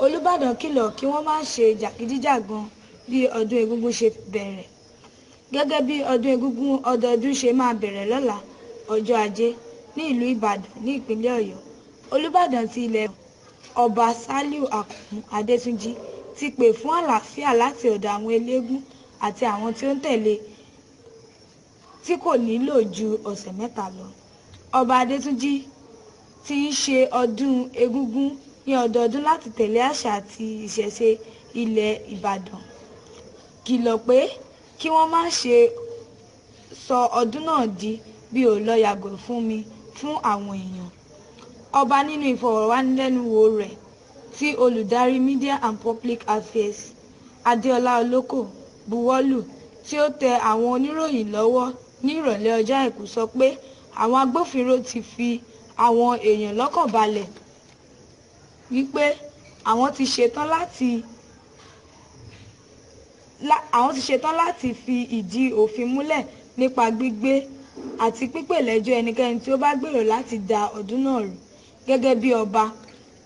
Olúbàdàn kìlọ̀ kí wọ́n má ṣe jàgídíjàgan bí ọdún Egungun ṣe bẹ̀rẹ̀. Gẹ́gẹ́ bí ọdún Egungun ọdọọdún ṣe máa bẹ̀rẹ̀ lọ́la, ọjọ́ Ajé, ní ìlú Ìbàdàn ní ìpínlẹ̀ Ọ̀yọ́, Olúbàdàn ti ilẹ̀ Ọba Sàlíù Àkànmú Adétúnjì ti pè fún àlàáfíà láti ọ̀dọ̀ àwọn eléégún àti àwọn tí ó ń tẹ̀lé tí kò ní lò ju ọ̀sẹ̀ mẹ́ta lọ. Ọba Adétúnjì ti ń ṣe ọdún Egungun ní ọdọọdún láti tẹ̀lé àṣà àti ìṣẹ̀ṣe ilẹ̀ Ìbàdàn, kìlọ̀ pé kí wọ́n má ṣe sọ ọdún náà di bí ò lọ yàgò fún mi fún àwọn èèyàn. Ọba nínú ìfọ̀rọ̀wánilẹ́nuwò rẹ̀ tí olùdarí Media and Public Affairs, Adéọlá Olókò, buwọ́lù tí ó tẹ àwọn oníròyìn lọ́wọ́ ní ìrọ̀lẹ́ ọjọ́ Àìkú sọ pé àwọn agbófinró ti fi àwọn èèyàn lọ́kàn balẹ̀ wípé àwọn ti ṣetán láti fi ìdí òfin múlẹ̀ nípa gbígbé àti pípè lẹ́jọ́ ẹnikẹ́ni tí ó bá gbèrò láti da ọdún náà rú. Gẹ́gẹ́ bí ọba,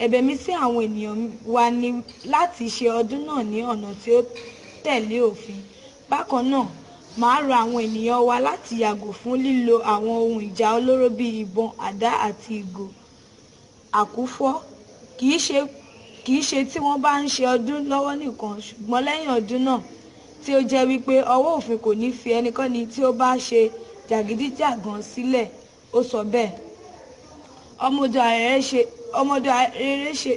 ẹ̀bẹ̀ mi sí àwọn ènìyàn wa ni láti ṣe ọdún náà ní ọ̀nà tí ó tẹ̀lé òfin. Bákan náà, màá rọ àwọn ènìyàn wa láti yàgò fún lílo àwọn ohun ìjà olóró bíi ìbọn, àdá àti ìgò àkúfọ, kìí ṣe tí wọ́n bá ń ṣe ọdún lọ́wọ́ nìkan ṣùgbọ́n lẹ́yìn ọdún náà, tí ó jẹ́ wípé ọwọ́ òfin kò ní fi ẹnikẹ́ni tí ó bá ṣe jàgídíjàgan sílẹ̀, ó sọ bẹ́ẹ̀. Ọmọdé arére ṣe.